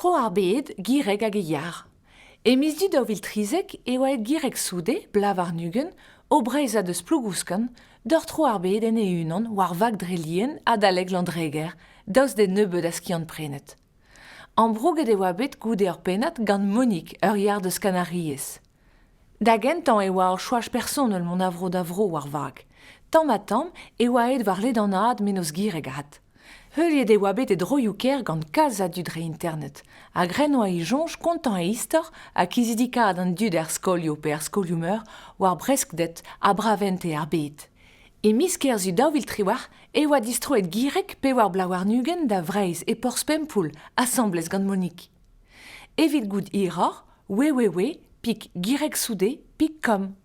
Tro ar bed, Gireg hag e yar. E miz Du 2013 e oa aet Gireg Soude, bloaz warn-ugent, o Breizhad eus Plougouskan, d'ur tro ar bed en e-unan war vag dre lien adalek Landreger, daoust d'e nebeut a skiant-prenet. Ambrouget e oa bet goude ur pennad gant Monique, ur yar deus Kanariez. Da gentañ e oa ur choaz personel mont a vro da vro war vag. Tamm-ha-tamm e oa aet war ledanaat mennozh Gireg avat. Heuliet e oa bet e droioù-kaer gant kalz a dud dre internet, ha graet oa e soñj kontañ e istor ha kizidikaat an dud er skolioù pe er skolioù-meur war breskded ha braventez ar bed. E miz Kerzu 2018 e oa distroet Gireg pevar bloaz warn-ugent da Vreizh e porzh Pempoull asambles gant Monique. Evit goût hiroc'h, www.giregsoude.com.